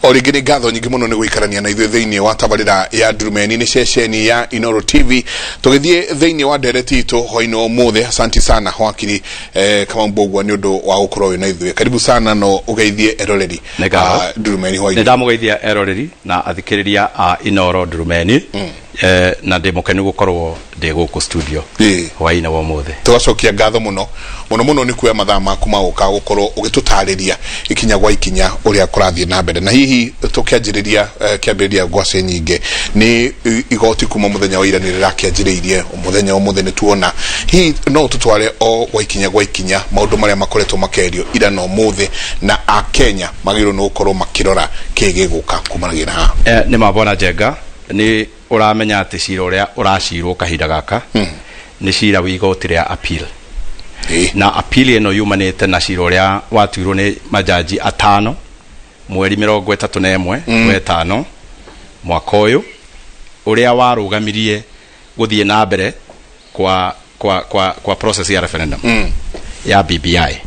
O rĩngĩ nĩ ngatho nyingĩ mũno nĩ gũikarania na ithuĩ thĩinĩ wa tabarĩra ya Ndurumeni, nĩ ceceni ya Inoro TV. Tũgĩthiĩ thĩinĩ wa ndereti itũ hwainĩ wa ũmũthĩ. Asanti sana wakiri Kamau Mbũgua nĩ ũndũ wa gũkorwo wĩ na ithuĩ. Karibu sana, no ũgeithie eroreri Nĩ ngatho. a Ndurumeni Nĩ hwainĩ. Ndamũgeithia eroreri na athikĩrĩria a Inoro Ndurumeni, na ndĩ mũkenu gũkorwo ndĩ gũkũ studio hwainĩ wa ũmũthĩ. Tũgacokia ngatho mũno mũno mũno nĩ kuoya mathaa maku ma gũka gũkorwo ũgĩtũtarĩria ikinya gwa ikinya ũrĩa kũrathiĩ na mbere. Na hihi tũkĩanjĩrĩria, kĩambĩrĩria ngwacĩ nyingĩ nĩ igoti kuma mũthenya wa ira nĩ rĩrakĩanjĩrĩirie mũthenya wa ũmũthĩ. Nĩ tuona hihi no ũtũtware o gwa ikinya gwa ikinya maũndũ marĩa makoretwo makerio ira na ũmũthĩ, na Akenya magĩrĩirwo nĩ gũkorwo makĩrora kĩ gĩgũka kumanagia na haha. Nĩ ma, Bwana Njenga, nĩ ũramenya atĩ cira ũrĩa ũracirwo kahinda gaka nĩ cira wa igoti rĩa appeal, na appeal ĩno yumanĩte na cira ũrĩa watuirwo nĩ majaji atano mweri 31 wetano mwaka ũyũ, ũrĩa warũgamirie gũthiĩ na mbere kwa process ya referendum ya BBI.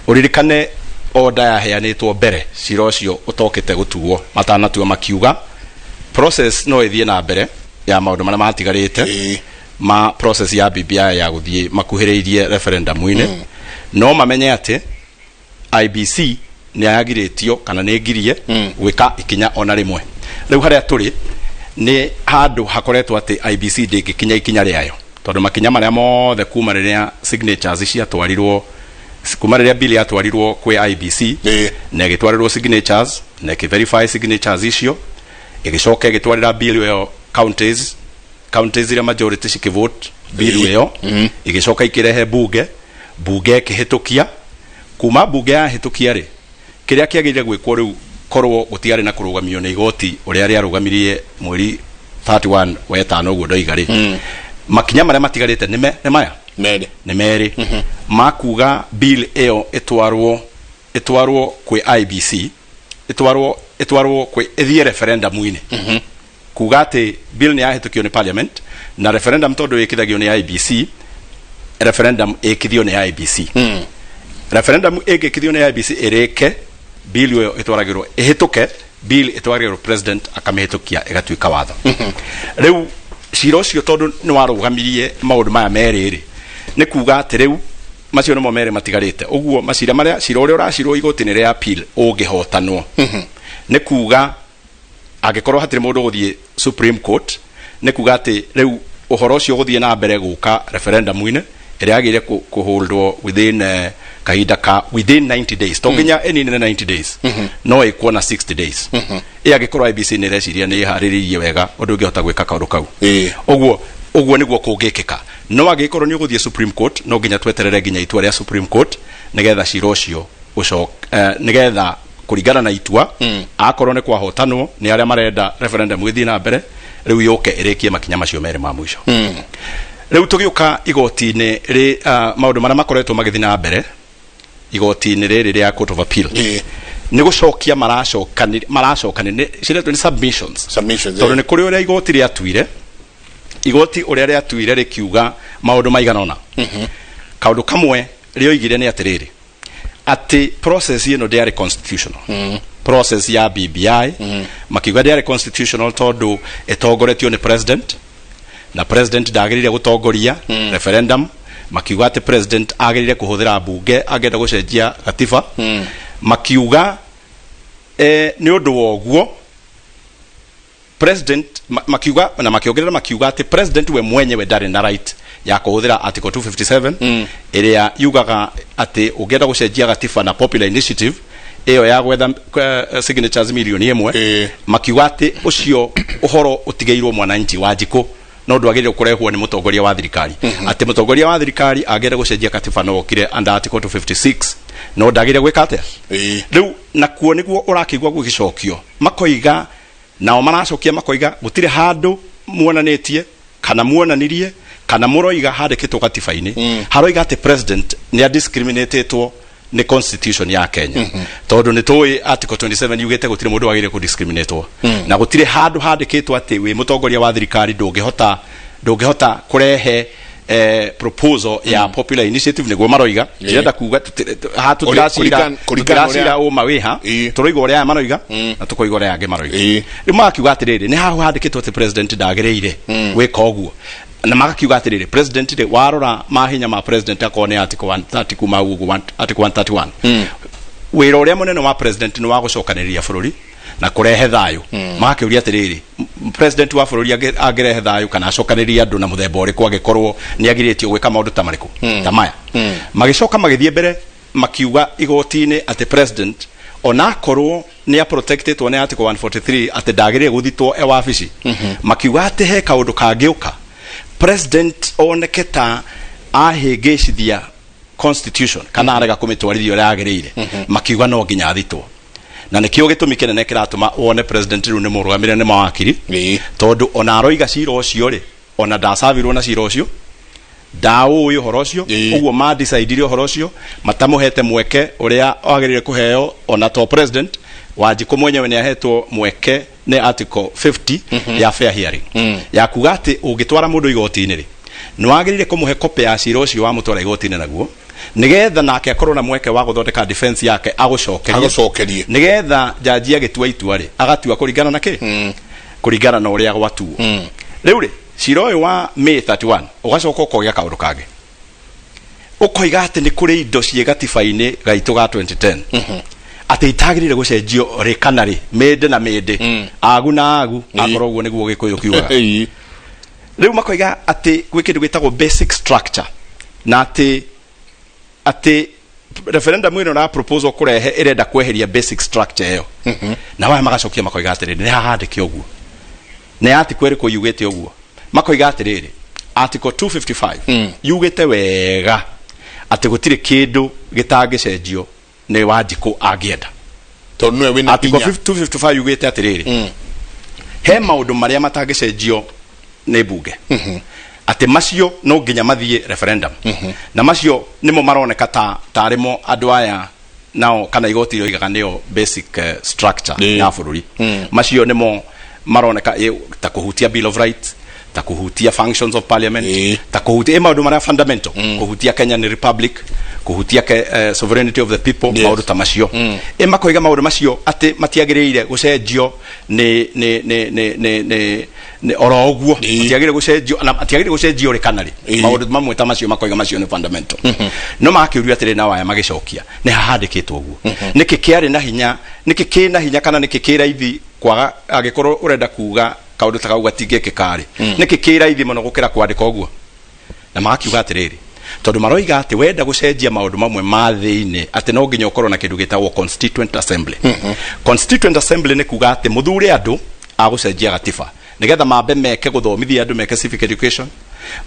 Ũririkane order yaheanĩtwo mbere cira ũcio ũtokĩte gũtuo, matanatua makiuga process no ĩthiĩ na mbere ya maũndũ marĩa matigarĩte ma process ya BBI ya gũthiĩ makuhĩrĩirie referendum-inĩ, no mamenye atĩ IEBC nĩ yagirĩtio kana nĩ ngirie gwĩka ikinya ona rĩmwe. Rĩu harĩa tũrĩ nĩ handũ hakoretwo atĩ IEBC ndĩngĩkinya ikinya rĩayo, tondũ makinya marĩa mothe kuma rĩrĩa signatures ciatwarirwo, kuma rĩrĩa bill yatwarirwo kwĩ IEBC na ĩgĩtwarĩrwo signatures na ĩkĩ-verify signatures icio, ĩgĩcoka ĩgĩtwarĩra bill ĩyo counties iria majority cikĩvote bill ĩyo, ĩgĩcoka ikĩrehe bunge, bunge ĩkĩhĩtũkia. Kuma bunge yahĩtũkia rĩ, kĩrĩa kĩagĩrĩire gwĩkwo rĩu, korwo gũtiarĩ na kũrũgamio nĩ igoti ũrĩa rĩarũgamirie mweri 31 wetano ũguo ndoiga rĩ, makinya marĩa matigarĩte nĩ maya Merĩ. Nĩ merĩ makuga bill ĩyo ĩtwarwo kwĩ IEBC, ĩtwarwo kwĩ ĩthiĩ referendum-inĩ, kuga atĩ bill nĩ yahĩtũkio nĩ parliament na referendum, tondũ ĩkithagio nĩ IEBC, referendum ĩkithio nĩ IEBC. Referendum ĩngĩkithio nĩ IEBC ĩrĩke, bill ĩyo ĩtwaragĩrwo, ĩhĩtũke, bill ĩtwaragĩrwo president akamĩhĩtũkia ĩgatuĩka watho. Rĩu cira ũcio tondũ nĩ warũgamirie maũndũ maya merĩ rĩ, nĩ kuga atĩ rĩu macio nĩmo merĩ matigarĩte. Ũguo macira marĩa, cira ũrĩa ũracirwo igoti-inĩ rĩa appeal ũngĩhotanwo, nĩ kuga angĩkorwo hatirĩ mũndũ ũgũthiĩ Supreme Court, nĩ kuga atĩ rĩu ũhoro ũcio ũgũthiĩ na mbere gũka referendum-inĩ ĩrĩa yagĩrĩire kũholdwo within kahinda ka within 90 days, to nginya ĩnine 90 days, no ĩkwo na 60 days ĩ angĩkorwo IEBC nĩ ĩreciria nĩ ĩharĩrĩirie wega ũndũ ũngĩhota gwĩka kaũndũ kau. Ũguo nĩguo kũngĩkĩka, no angĩkorwo nĩ ũgũthiĩ Supreme Court, no nginya tweterere nginya itua rĩa Supreme Court nĩgetha cira ũcio ũcoke, nĩgetha kũringana na itua, akorwo nĩ kwahotanwo nĩ arĩa marenda referendum ĩthiĩ na mbere, rĩu yũke ĩrĩkie makinya macio merĩ ma mũico. Rĩu tũgĩũka igoti-inĩ rĩ, maũndũ marĩa makoretwo magĩthiĩ na mbere igoti-inĩ rĩrĩ rĩa Court of Appeal nĩ gũcokia maracokani ciretwo nĩ submissions. Submissions. Tondũ nĩ kũrĩ ũrĩa igoti rĩatuire, igoti ũrĩa rĩatuire rĩkiuga maũndũ maigana ũna. Kaũndũ kamwe rĩoigire nĩ atĩrĩrĩ, atĩ process ĩno ndĩarĩ constitutional, process ya BBI. Makiuga ndĩarĩ constitutional tondũ ĩtongoretio nĩ president, na president ndagĩrĩire gũtongoria referendum. Makiuga atĩ president agĩrĩire kũhũthĩra mbunge angĩenda gũcenjia gatiba. Makiuga nĩ ũndũ wa ũguo president makiuga na makiongerera makiuga atĩ president we mwenyewe ndarĩ na right ya kũhũthĩra article 257 ĩrĩa yugaga atĩ ũngĩenda gũcenjia gatiba na popular initiative ĩyo ya gwetha signatures 1 million. Makiuga atĩ ũcio ũhoro ũtigĩirwo mwananchi wa njikũ, no ndwagĩrĩirwo kũrehwo nĩ mũtongoria wa thirikari, atĩ mũtongoria wa thirikari angĩenda gũcenjia katiba no okire under article 256, no ndagĩrĩire gwĩka atĩa. Rĩu nakuo nĩguo ũrakĩigua gũgĩcokio, makoiga nao maracokia makoiga gũtirĩ handũ muonanĩtie kana muonanirie kana mũroiga handĩkĩtwo gatiba-inĩ haroiga atĩ president nĩ adiscriminatetwo nĩ constitution ya Kenya, tondũ nĩ tũĩ article 27 yugĩte gũtirĩ mũndũ wagĩrĩire kũdiscriminatwo, na gũtirĩ handũ handĩkĩtwo atĩ wĩ mũtongoria wa thirikari ndũngĩhota kũrehe Proposal ya popular initiative niguo maroiga. Ndĩrenda kuga haha tũtiracira Kũringana tũtiracira ũma wĩha. Tũroiga ũrĩa aya maroiga na tũkoiga ũrĩa angĩ maroiga. Rĩu magakiuga atĩrĩrĩ, nĩ haho handĩkĩtwo atĩ president ndagĩrĩire gwĩka ũguo, na magakiuga atĩrĩrĩ, president rĩ, warora mahinya ma president, akorwo nĩ article 130 kuma hau ũguo, article 131, wĩra ũrĩa mũnene wa president nĩ wa gũcokanĩrĩria bũrũri na kũrehe thayũ. Magakĩũria atĩrĩrĩ, president wa bũrũri angĩrehe thayũ kana acokanĩrĩrie andũ na mũthemba ũrĩkũ angĩkorwo nĩ agirĩtio gwĩka maũndũ ta marĩkũ ta maya? Magĩcoka magĩthiĩ mbere makiuga igoti-inĩ atĩ president, onakorwo nĩ aprotectĩtwo nĩ article 143 atĩ ndagĩrĩire gũthitwo e wabici, makiuga atĩ he kaũndũ kangĩũka president oneke ta ahĩngĩcithia constitution kana arega kũmĩtwarithia ũrĩa yagĩrĩire, makiuga no nginya athitwo. Na nĩkĩo gĩtũmi kĩnene kĩratũma wone president rĩu nĩ mũrũgamĩrĩre nĩ mawakiri, tondũ ona aroiga cira ũcio rĩ, ona ndacavirwo na cira ũcio, ndaũĩ ũhoro ũcio. Ũguo mandecidire ũhoro ũcio matamũhete mweke ũrĩa wagĩrĩire kũheo. Ona to president, Wanjikũ mwenyewe nĩ ahetwo mweke nĩ article 50 ya fair hearing, ya kuga atĩ ũngĩtwara mũndũ igoti-inĩ rĩ, nĩ wagĩrĩire kũmũhe copy ya cira ũcio wamũtwara igoti-inĩ naguo, nĩgetha nake akorwo na mweke wa gũthondeka defense yake, agũcokerie. Agũcokerie. Nĩgetha jaji agĩtua itua rĩ, agatua kũringana na kĩ? Kũringana na ũrĩa gwatuo. Rĩu rĩ, cira ũyũ wa May 31 ũgacoka ũkoiga kaũndũ kangĩ, ũkoiga atĩ nĩ kũrĩ indo ciĩ gatiba-inĩ gaitũ ga 2010 atĩ itagĩrĩire gũcenjio rĩ kana rĩ, mĩndĩ na mĩndĩ, agu na agu, akorwo ũguo nĩguo Gĩkũyũ kiugaga. Rĩu makoiga atĩ gwĩ kĩndũ gĩtagwo basic structure, na atĩ referendum ĩno ra proposal kũrehe ĩrenda kweheria basic structure ĩyo. Na waya magacokia makoiga atĩrĩrĩ, nĩ hahandĩke ũguo? Nĩ article ĩrĩkũ yugĩte ũguo? Makoiga atĩrĩrĩ, article 255 yugĩte wega atĩ gũtirĩ kĩndũ gĩtangĩcenjio nĩ Wanjikũ angĩenda. Tondũ nĩwe wĩna Article hinya. 255 yugĩte atĩrĩrĩ, he maũndũ marĩa matangĩcenjio nĩ mbunge, atĩ macio no nginya mathiĩ referendum, na macio nĩmo maroneka ta tarĩ mo andũ aya nao kana igoti rĩoigaga nĩyo basic structure ya bũrũri. Macio nĩmo maroneka ta kũhutia Bill of Rights, ta kũhutia functions of parliament, ta kũhutia maũndũ marĩa fundamental, kũhutia Kenya nĩ republic, kũhutia sovereignty of the people, maũndũ ta macio. Makoiga maũndũ macio atĩ matiagĩrĩire gũcenjio nĩ oro ũguo, matiagĩrĩire gũcenjio na matiagĩrĩire gũcenjio rĩ kana rĩ. Maũndũ mamwe ta macio makoiga macio nĩ fundamental. No magakĩũrio atĩrĩ, na waya magĩcokia, nĩ hahandĩkĩtwo ũguo? Nĩkĩ kĩarĩ na hinya? Nĩkĩ kĩ na hinya kana nĩkĩ kĩ raithi kwaga, angĩkorwo ũrenda kuga kaũndũ ta kau gatingĩkĩka rĩ, nĩkĩ kĩ raithi mũno gũkĩra kwandĩka ũguo? Na magakiuga atĩrĩrĩ, tondũ maroiga atĩ wenda gũcenjia maũndũ mamwe ma thĩinĩ, atĩ no nginya ũkorwo na kĩndũ gĩtagwo constituent assembly. Constituent assembly nĩ kuga atĩ mũthure andũ a gũcenjia gatiba, nĩgetha mambe meke gũthomithia andũ, meke civic education,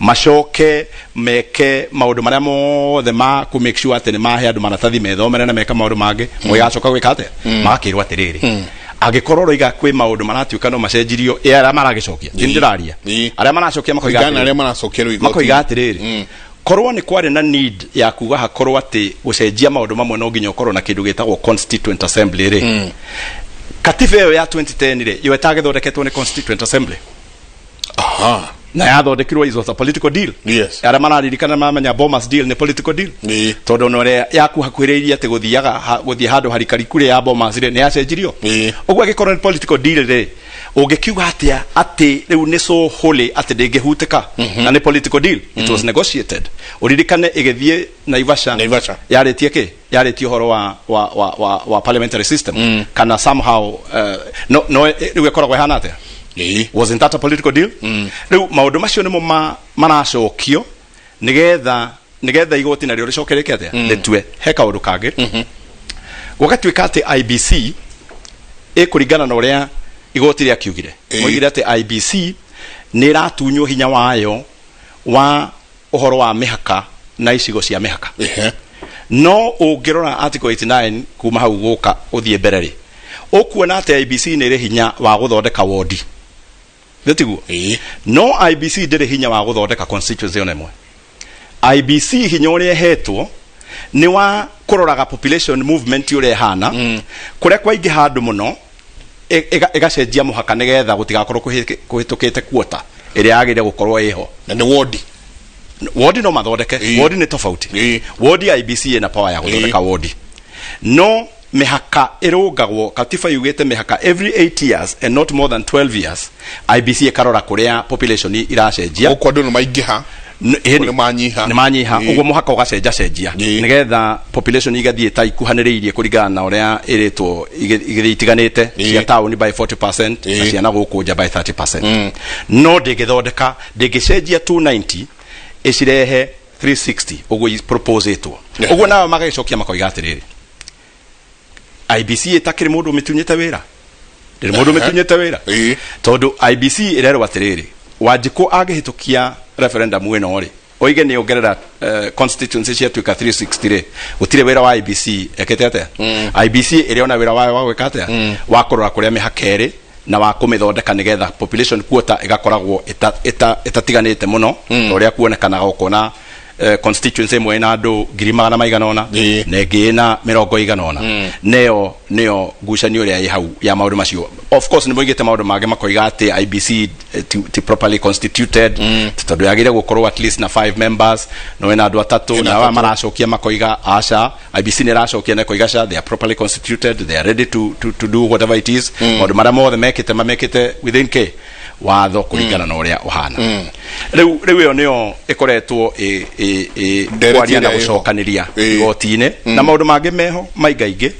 macoke meke maũndũ marĩa mothe ma kũ make sure atĩ nĩ mahe andũ maratathi methomere na meka maũndũ mangĩ. Mũgĩgacoka gwĩka atĩa? Magakĩrwo atĩrĩrĩ, angĩkorwo ũroiga kwĩ maũndũ maratuĩka no macenjirio, ĩ arĩa maragĩcokia ti ndĩraria, arĩa maracokia makoiga Kũringana na atĩrĩrĩ, arĩa maracokia rĩu igoti. Makoiga atĩrĩrĩ, korwo nĩ kwarĩ na need ya kuga hakorwo atĩ gũcenjia maũndũ mamwe no nginya ũkorwo na kĩndũ gĩtagwo constituent assembly rĩ, katiba ĩyo ya 2010 rĩ, yo ĩtagĩthondeketwo nĩ constituent assembly? Na yathondekirwo, it was a political deal. Arĩa mararirikana mamenya Bomas deal nĩ political deal, tondũ ona ũrĩa yakuhakuhĩrĩirie atĩ gũthiaga gũthiĩ handũ harikariku rĩ, ya Bomas rĩ, nĩ yacenjirio. Ũguo angĩkorwo nĩ political deal rĩ, ũngĩkiuga atĩa atĩ rĩu nĩ so holy atĩ ndĩngĩhutĩka na nĩ political deal? It was negotiated. Ũririkane ĩgĩthiĩ Naivasha, Naivasha. Yarĩtie kĩ? Yarĩtie ũhoro wa parliamentary system kana somehow, no rĩu ĩkoragwo ĩhana atĩa? Wasn't that a political deal? Rĩu maũndũ macio nĩmo maracokio nĩgetha igoti narĩo rĩcoke rĩke atĩa? Rĩtue. He kaũndũ kangĩ, gũgatuĩka atĩ IEBC ĩkũringana na ũrĩa igoti rĩakiugire. Moigire atĩ IEBC nĩ ĩratunywo hinya wayo wa ũhoro wa mĩhaka na icigo cia mĩhaka. No ũngĩrora article 89 kuma hau gũka ũthiĩ mbere rĩ, ũkuona atĩ IEBC nĩ ĩrĩ hinya wa gũthondeka wondi, nĩ tiguo? No IEBC ndĩrĩ hinya wa gũthondeka constituency ona ĩmwe. IEBC hinya ũrĩa ĩhetwo nĩ wa kũroraga population movement ũrĩa ĩhana, kũrĩa kwaingĩha andũ mũno ĩgacenjia mũhaka nĩgetha gũtigakorwo kũhĩtũkĩte quota ĩrĩa yagĩrĩire gũkorwo ĩho. Na nĩ wodi. Wodi no mathondeke. Wodi nĩ tofauti. Wodi IEBC ĩna power ya gũthondeka wodi, no mĩhaka ĩrũngagwo, katiba yugĩte mĩhaka every 8 years and not more than 12 years. IEBC ĩkarora kũrĩa population iracenjia. Gũkũ andũ nĩ maingĩha. Ĩni. Nĩ manyiha. Nĩ manyiha. Ũguo mũhaka ũgacenja cenjia nĩgetha population igathiĩ ta ikuhanĩrĩirie kũringana na ũrĩa ĩrĩtwo, igĩthiĩ itiganĩte, cia taũni by 40% na cia na gũkũ nja by 30%. No ndĩngĩthondeka, ndĩngĩcenjia 290 ĩcirehe 360 ũguo proposetwo. Ũguo nao magagĩcokia makoiga atĩrĩrĩ, IEBC ĩtakĩrĩ mũndũ ũmĩtunyĩte wĩra, ndĩrĩ mũndũ ũmĩtunyĩte wĩra. Tondũ IEBC ĩrerwo atĩrĩrĩ, Wanjikũ angĩhĩtũkia referendum ĩno rĩ, oige nĩ ongerera constituency ciatuĩka 360 rĩ, gũtirĩ wĩra wa IEBC ekĩte atĩa. IEBC ĩrĩ ona wĩra wayo wa gwĩka atĩa, wa kũrora kũrĩa mĩhaka ĩrĩ na wa kũmĩthondeka nĩgetha population quota ĩgakoragwo ĩtatiganĩte mũno ta ũrĩa kuonekanaga, ũkona constituency ĩmwe ĩna andũ ngiri magana maigana ũna na ĩngĩ ĩna mĩrongo ĩigana ũna. Neyo nĩyo ngucanio ĩrĩa ĩ hau ya maũndũ macio. Of course nĩ moigĩte maũndũ mangĩ, makoiga atĩ IEBC ti properly constituted, tondũ yagĩrĩire gũkorwo at least na five members, no ĩna andũ atatũ. Ĩna Na aya atatũ. Maracokia makoiga aca, IEBC nĩ ĩracokia na ĩkoiga ca, they are properly constituted, they are ready to do whatever it is. Maũndũ marĩa mothe mekĩte, mamekĩte within k watho kũringana na ũrĩa ũhana rĩu. Rĩu ĩyo nĩyo ĩkoretwo Ndereti kwaria na ĩrĩa ĩho. gũcokanĩria igoti-inĩ na maũndũ mangĩ meho maingaingĩ.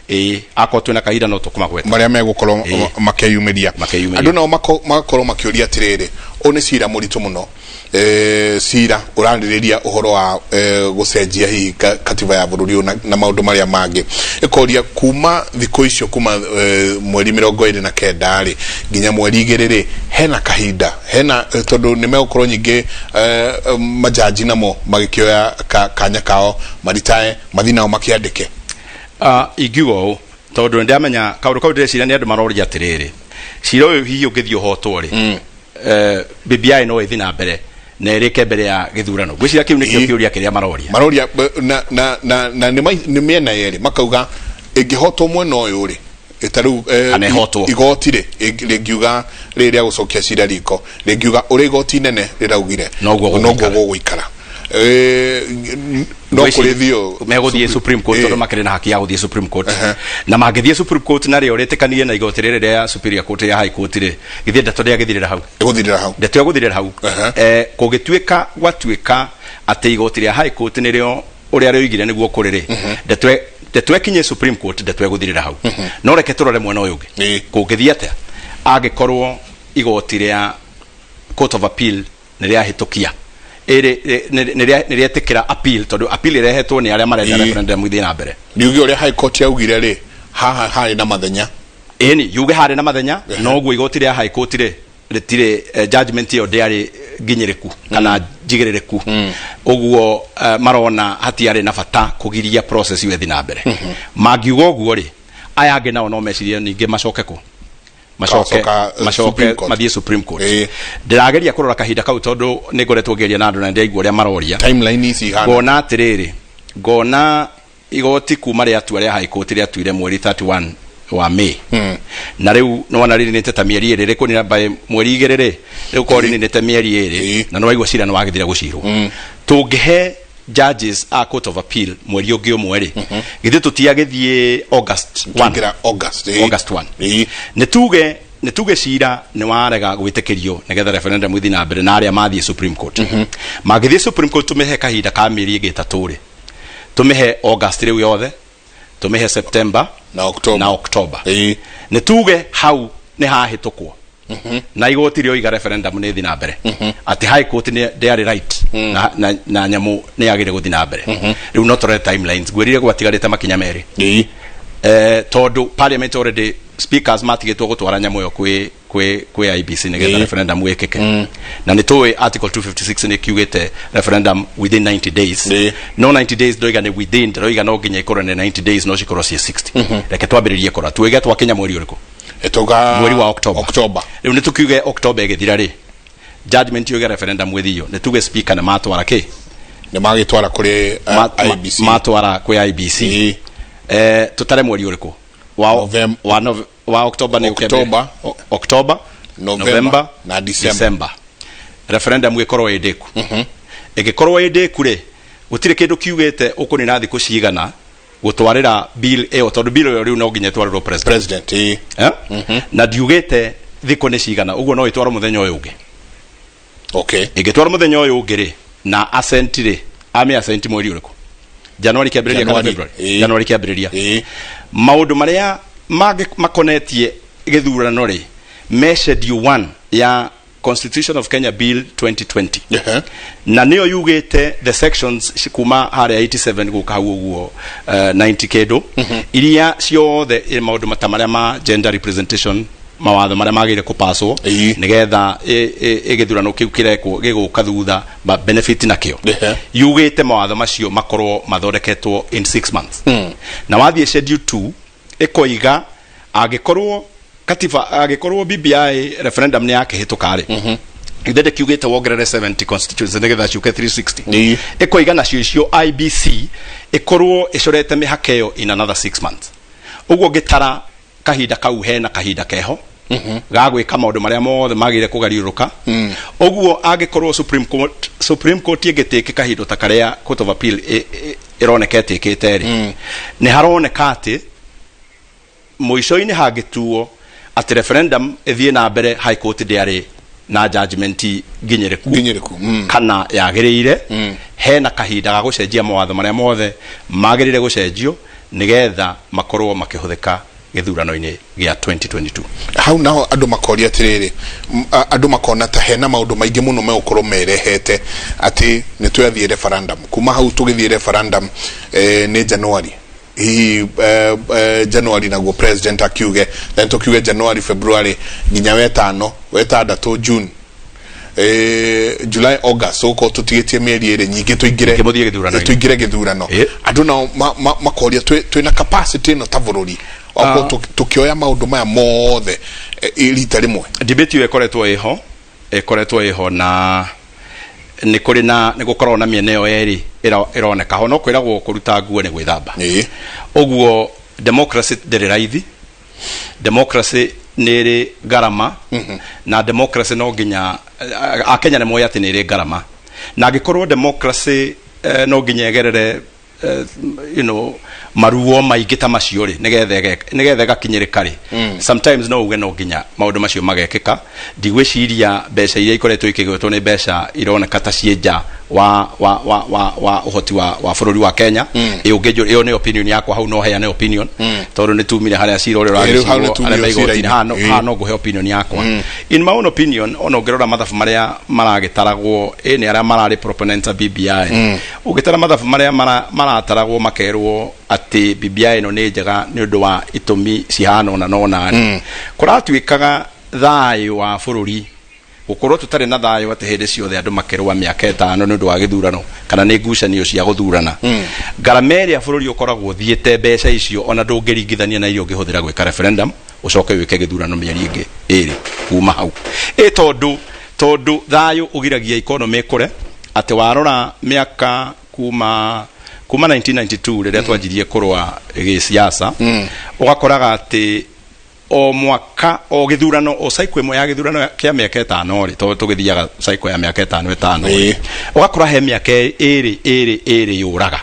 Ĩ akorwo twĩna kahinda no tũkũmagweta. Marĩa megũkorwo makeyumĩria. Makeyumĩria. Andũ nao magakorwo makĩũria atĩrĩrĩ, ũyũ nĩ cira mũritũ mũno, cira ũrarĩrĩria ũhoro wa gũcenjia hihi katiba ya bũrũri ũyũ na maũndũ marĩa mangĩ. Ĩkoria kuma thikũ icio, kuma mweri 29 rĩ nginya mweri 2 rĩ, hena kahinda hena tondũ nĩ megũkorwo nyingĩ majaji namo magĩkĩoya kanya kao maritae mathiĩ nao makĩandĩke. Ingiuga ũũ, tondũ nĩ ndamenya kaũndũ kau ndĩreciria nĩ andũ maroria atĩrĩrĩ, cira ũyũ hihi ũngĩthiĩ ũhotwo rĩ, BBI no ĩthiĩ na mbere na ĩrĩke mbere ya gĩthurano? Ngwĩciria kĩu nĩkĩo kĩũria kĩrĩa maroria. Maroria na nĩ mĩena yerĩ, makauga ĩngĩhotwo mwena ũyũ rĩ, ta rĩu Kana ĩhotwo. Igoti rĩ rĩngiuga rĩrĩ rĩa gũcokia cira riko rĩngiuga ũrĩa igoti inene rĩraugire, Noguo noguo gũgũikara. Gũgũikara. No kũrĩ thio. Megũthiĩ Supreme Court, tondũ makĩrĩ na haki ya gũthiĩ Supreme Court. Na mangĩthiĩ Supreme Court narĩo rĩtĩkanie na igoti rĩrĩ rĩa Superior Court, ya High Court rĩ, githĩ ndeto ndĩagĩthirĩra hau? Ĩgũthirĩra hau. Ndeto ĩgũthirĩra hau. Kũngĩtuĩka gwatuĩka atĩ igoti rĩa High Court nĩrĩo ũrĩa rĩoigire nĩguo kũrĩ rĩ, ndeto ĩkinye Supreme Court, ndeto ĩgũthirĩra hau. No reke tũrore mwena ũyũ ũngĩ. Kũngĩthiĩ atĩa angĩkorwo igoti rĩa Court of Appeal nĩ rĩahĩtũkia nĩ rĩetĩkĩra appeal, tondũ appeal ĩrehetwo nĩ arĩa marenda referendum ithiĩ na mbere? Riuge ũrĩa High Court yaugire rĩ, haha harĩ na mathenya. Ĩni, yuge harĩ na mathenya, noguo igoti rĩa High Court rĩ rĩtirĩ judgment ĩyo ndĩarĩ nginyĩrĩku kana njigĩrĩrĩku. Ũguo marona hatiarĩ na bata kũgiria process ĩyo ĩthiĩ na mbere. Mangiuga ũguo rĩ, aya angĩ nao no mecirie ningĩ macoke kũ macoke Magacoka, macoke Supreme Court. Mathiĩ Supreme Court. Ndĩrageria kũrora kahinda kau, tondũ nĩ ngoretwo ngĩaria na andũ na ndĩraigua ũrĩa maroria. Timeline ici ihana. Ngona atĩrĩrĩ, ngona igoti kuma rĩatua rĩa High Court rĩatuire mweri 31 wa May, na rĩu nĩwona rĩninĩte ta mĩeri ĩrĩ rĩkũnina by mweri 2 rĩ, rĩu korwo rĩninĩte mĩeri ĩrĩ. Na nĩwaigua cira nĩwagĩthira gũcirwo, tũngĩhe judges a Court of Appeal mweri ũngĩ ũmwe rĩ, githĩ tũtiagĩthiĩ August 1? Tũingĩra August. August 1. Nĩ tuge cira nĩ warega gwĩtĩkĩrio nĩgetha referendum ĩthiĩ na mbere, na arĩa mathiĩ Supreme Court mangĩthiĩ Supreme Court, tũmĩhe kahinda ka mĩeri ĩngĩ 3 rĩ, tũmĩhe August rĩu yothe, tũmĩhe September na October. Na October. Nĩ tuge hau nĩ hahĩtũkwo na igoti rĩoiga referendum nĩ ĩthiĩ na mbere, atĩ High Court nĩ ndĩarĩ right na nyamũ nĩ yagĩrĩire gũthiĩ na mbere. Rĩu no tũrore timelines. Ngwĩrire gwatigarĩte makinya merĩ. Tondũ parliament already speakers matigĩtwo gũtwara nyamũ ĩyo kwĩ IEBC nĩgetha referendum ĩkĩke, na nĩ tũĩ article 256 nĩ kiugĩte referendum within 90 days. No 90 days ndoiga nĩ within, ndĩroiga no nginya ikorwo nĩ 90 days, no cikorwo ciĩ 60. Reke twambĩrĩrie kũrora tuige twakinya mweri ũrĩkũ. Tuga Mweri wa October. October. Rĩu nĩ tũkiuge October ĩgĩthira rĩ, judgment yuge referendum ĩthio, nĩ tuge speaker nĩ matwara kĩ? Nĩ magĩtwara kũrĩ IEBC. Matwara kwĩ IEBC. Tũtare mweri ũrĩkũ wa wa October nĩ ũke mbere. October. October, November, na December. December. Referendum ĩkorwo ĩ ndĩku. Ĩngĩkorwo ĩ ndĩku rĩ, gũtirĩ kĩndũ kiugĩte ũkũnina thikũ cigana gũtwarĩra bill ĩyo, tondũ bill ĩyo rĩu no nginya ĩtwarĩrwo president. President, ĩĩ. Eh? Na ndiugĩte thikũ nĩ cigana, ũguo no ĩtwarwo mũthenya ũyũ ũngĩ. Ĩngĩtwarwo mũthenya ũyũ ũngĩ rĩ, na assent rĩ, ame assent mweri ũrĩkũ? January kĩambĩrĩria kana January, February? ĩĩ. January kĩambĩrĩria. Maũndũ marĩa mangĩ makonetie gĩthurano rĩ, me schedule 1 ya Constitution of Kenya Bill 2020. Na nĩyo yugĩte the sections kuma harĩa 87 gũka hau ũguo, 90 kĩndũ, iria ciothe maũndũ ta marĩa ma gender representation, mawatho marĩa magĩrĩire kũpaswo nĩgetha gĩthurano kĩu kĩrekwo gĩgũka thutha ma benefit nakĩo. Yugĩte mawatho macio makorwo mathondeketwo in 6 months. Na wathiĩ schedule 2 ĩkoiga angĩkorwo katiba, angĩkorwo BBI referendum nĩ yakĩhĩtũka rĩ, ithe ndĩkiugĩte wongerere 70 constituency nĩgetha ciũke 360. Ĩkoiga nacio icio IBC ĩkorwo ĩcorete mĩhaka ĩyo in another 6 months. Ũguo ngĩtara kahinda kau, hena kahinda keho ga gwĩka maũndũ marĩa mothe magĩrĩire kũgariũrũka. Ũguo angĩkorwo Supreme Court ĩngĩtĩke kahinda ta karĩa Court of Appeal ĩroneka ĩtĩkĩte rĩ, nĩ haroneka atĩ mũico-inĩ hangĩtuo atĩ referendum ĩthiĩ na mbere, High Court ndĩarĩ na judgment nginyĩrĩku Nginyĩrĩku, kana yagĩrĩire. Hena kahinda ga gũcenjia mawatho marĩa mothe magĩrĩire gũcenjio nĩgetha makorwo makĩhũthĩka gĩthurano-inĩ gĩa 2022. Hau naho andũ makoria atĩrĩrĩ, andũ makona ta hena maũndũ maingĩ mũno megũkorwo merehete atĩ nĩ twathiĩ referendum, kuma hau tũgĩthiĩ referendum, nĩ January hihi, January naguo president akiuge, then tũkiuge January, February, nginya wetano, wetandatũ, June, July, August, tũgũkorwo tũtigĩtie mĩeri 2 nyingĩ tũingĩre Mũthiĩ gĩthurano-inĩ. Tũingĩre gĩthurano. Andũ nao makoria twĩna capacity ĩno ta bũrũri wakorwo tũkĩoya maũndũ maya mothe, rita rĩmwe? Debate ĩyo ĩkoretwo ĩho na nĩ kũrĩ na nĩ gũkoragwo na mĩena ĩyo yerĩ ĩroneka ho, no kwĩragwo kũruta nguo nĩ gwĩthamba. Ũguo democracy ndĩrĩ raithi, democracy nĩ ĩrĩ ngarama, na democracy no nginya akenya nĩ moĩ atĩ nĩ ĩrĩ ngarama, na angĩkorwo democracy no nginya ĩgerere maruo maingĩ ta macio rĩ, nĩgetha ĩgakinyĩrĩka rĩ, sometimes no uge no nginya maũndũ macio magekĩka. Ndigwĩciria mbeca iria ikoretwo ikĩgwetwo nĩ mbeca ironeka ta ciĩ nja wa ũhoti wa bũrũri wa Kenya. Ĩyo ĩyo nĩ opinion yakwa, hau no heane opinion tondũ nĩ tumire harĩa cira ũrĩa Rĩu hau nĩ ũragĩcirwo tumire arĩa me igoti-inĩ. cira-inĩ. Haha no ngũhe opinion yakwa. In my own opinion, ona ũngĩrora mathabu marĩa maragĩtaragwo, ĩ nĩ arĩa mararĩ proponents a BBI, ũngĩtara mathabu marĩa marataragwo makerwo atĩ BBI ĩno nĩ njega nĩ ũndũ wa itũmi cihana ũna na ũna rĩ, kũratuĩkaga thayũ wa bũrũri gũkorwo tũtarĩ na thayũ, atĩ hĩndĩ ciothe andũ makĩrũa mĩaka 5 nĩ ũndũ wa gĩthurano kana nĩ ngucanio cia gũthurana, ngarama ĩrĩa bũrũri ũkoragwo ũthiĩte mbeca icio ona ndũngĩringithania na iria ũngĩhũthĩra gwĩka referendum ũcoke wĩke gĩthurano mĩeri ĩngĩ 2 kuma hau. Ĩ tondũ thayũ ũgiragia economy ĩkũre, atĩ warora mĩaka kuma 1992 rĩrĩa twanjirie kũrũa gĩsiasa, ũgakoraga atĩ o mwaka o gĩthurano, o cycle ĩmwe ya gĩthurano kĩa mĩaka 5 rĩ, tondũ tũgĩthiaga cycle ya mĩaka 5 5 rĩ, ũgakora he mĩaka 2 2 2 yũraga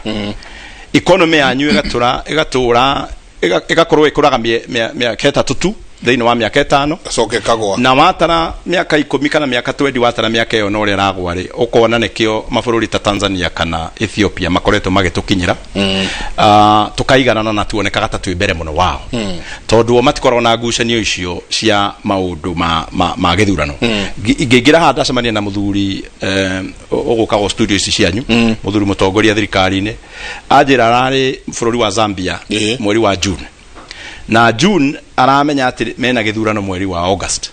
economy yanyu, ĩgatũra ĩgakorwo ĩkũraga mĩaka 3 tu thĩinĩ wa mĩaka 5. Gacoke kagwa. Na watara mĩaka 10 kana mĩaka 20, watara mĩaka ĩyo na ũrĩa ĩragwa rĩ, ũkona nĩkĩo mabũrũri ta Tanzania kana Ethiopia makoretwo magĩtũkinyĩra, tũkaiganana na tuonekaga ta twĩ mbere mũno wao, tondũ o matikoragwo na ngucanio icio cia maũndũ ma gĩthurano. Ngĩingĩra haha ndacemania na mũthuri ũgũkagwo studio ici cianyu, mũthuri mũtongoria thirikari-inĩ, anjĩra ararĩ bũrũri wa Zambia mweri wa June, na June aramenya atĩ mena gĩthurano mweri wa August,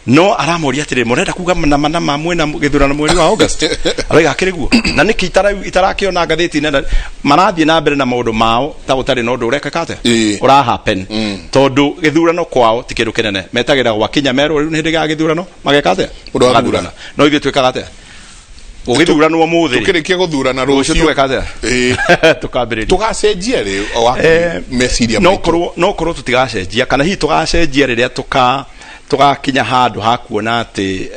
no aramoria atĩrĩ, mũrenda kuga nama nama mwĩna gĩthurano mweri wa August? Arauga akĩrĩ guo, na nĩkĩ itarakĩona ngathĩti-inĩ na marathiĩ na mbere na maũndũ mao ta gũtarĩ na ũndũ ũrekĩka atĩa ũra happen, tondũ gĩthurano kwao ti kĩndũ kĩnene, metagĩrĩra gwakinya merwo rĩu nĩ hĩndĩ ya gĩthurano, mageka atĩa? Ũndũ wa Magathurana. No ithuĩ twĩkaga atĩa? Gũgĩthuranwo mũthĩ rĩ, Tũkĩrĩkia gũthurana rũciũ rũciũ tũgeka atĩa? Tũkambĩrĩria. Tũgacenjia rĩ o meciria no maitũ? Korwo no korwo tũtigacenjia, kana hihi tũgacenjia rĩrĩa tũgakinya handũ ha kuona atĩ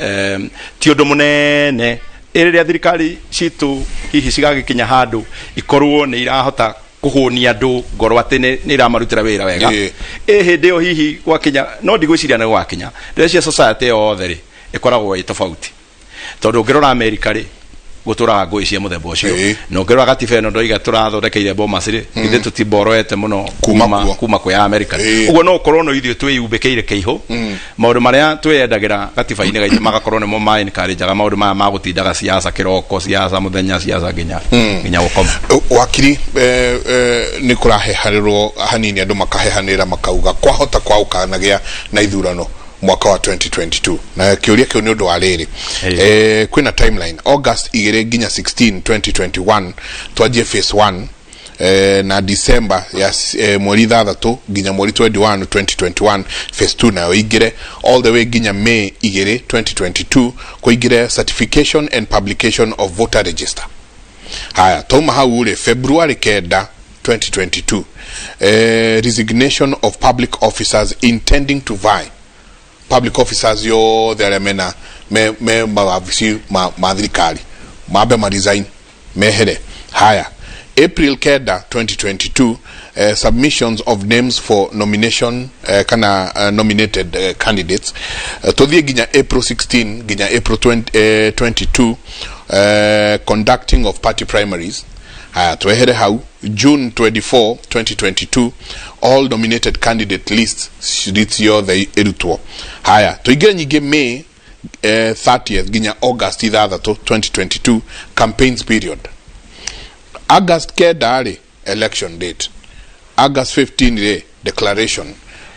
ti ũndũ mũnene. Ĩ rĩrĩa thirikari citũ hihi cigagĩkinya handũ ikorwo nĩ irahota kũhũnia andũ ngoro atĩ nĩ iramarutĩra wĩra wega, ĩ hĩndĩ ĩyo hihi gwakinya, no ndigwĩciria nĩ gwakinya. Ndĩreciria society yothe rĩ ĩkoragwo ĩ tofauti, tondũ ũngĩrora Amerika rĩ, gũtũraga ngũĩ cia mũthemba ũcio. Na ũngĩrora gatiba ĩno ndoiga tũrathondekeire Bomas rĩ, ithuĩ tũtimboroete mũno Kuma kuo. Kuma kwĩ Amerika. Ũguo no ũkorwo no ithuĩ twĩyumbĩkĩire kĩihũ maũndũ marĩa twĩyendagĩra gatiba-inĩ gaitũ magakorwo nĩmo ma encourage-aga maũndũ maya ma gũtindaga siasa kĩroko, siasa mũthenya, siasa nginya gũkoma. Wakiri, nĩ kũrahehanĩrwo hanini, andũ makahehanĩra makauga kwahota kwaũkanagĩa na ithurano mwaka wa 2022, na kĩũria kĩu nĩ ũndũ wa rĩrĩ, kwĩna timeline August 2 nginya 16 2021 twanjie phase 1, na December ya mweri 6 nginya mweri 21 2021 phase 2 nayo ingire all the way nginya May 2 2022 kũingire certification and publication of voter register. Haya, tauma hau rĩ, February 9 2022, resignation of public officers intending to vie, public officers yothe arĩa mena me mawabici ma thirikari mambe ma resign mehere. Haya, April 9 2022, submissions of names for nomination, kana nominated candidates. Tuthiĩ nginya April 16 nginya April 20, 22, conducting of party primaries. Haya, twehere hau, June 24 2022, all nominated candidate lists, list yothe ĩrutwo. Haya, tũingĩre nyingĩ May 30th nginya August 6 2022, campaigns period. August 9 rĩ, election date. August 15 rĩ, declaration.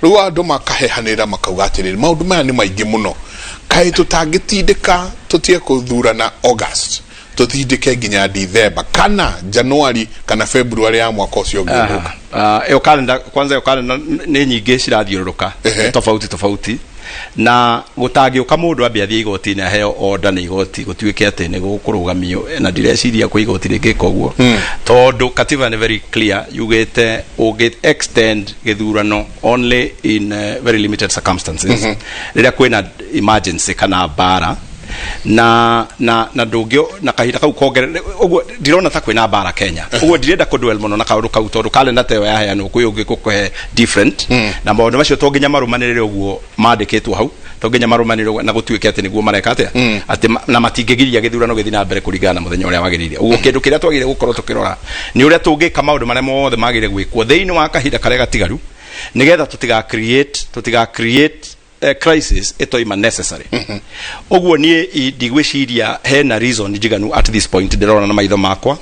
Rĩu andũ makahehanĩra makauga atĩrĩrĩ, maũndũ maya nĩ maingĩ mũno, kaĩ tũtangĩtindĩka tũtige kũthurana August, tũtindĩke nginya December kana January kana February ya mwaka ũcio ũngĩ ũgũka? Ĩyo kalenda kwanza, ĩyo kalenda nĩ nyingĩ cirathiũrũrũka. Tofauti tofauti, na gũtangĩũka mũndũ ambe athiĩ igoti-inĩ aheo order nĩ igoti gũtuĩke atĩ nĩ gũkũrũgamio, na ndireciria kwĩ igoti rĩngĩka ũguo, tondũ katiba nĩ very clear, yugĩte ũngĩ extend gĩthurano only in very limited circumstances, rĩrĩa kwĩna emergency kana mbara, na ndũngĩ na kahinda kau kongerere ũguo. Ndirona ta kwĩna mbara Kenya, ũguo ndirenda kũdwell mũno na kaũndũ kau, tondũ kalenda ta ĩyo yaheanwo kwĩ ũngĩ gũkũhe different, na maũndũ macio to nginya marũmanĩrĩre ũguo mandĩkĩtwo hau, to nginya marũmanĩrĩre ũguo na gũtuĩke atĩ nĩguo mareka atĩa, atĩ na matingĩgiria gĩthurano gĩthiĩ na mbere kũringana na mũthenya ũrĩa wagĩrĩire. Ũguo kĩndũ kĩrĩa twagĩrĩire gũkorwo tũkĩrora nĩ ũrĩa tũngĩka maũndũ marĩa mothe magĩrĩire gwĩkwo thĩinĩ wa kahinda karĩa gatigaru, nĩgetha tũtiga create crisis ĩtoima necessary. Ũguo niĩ ndigwĩciria hena reason njiganu at this point ndĩrona na maitho makwa.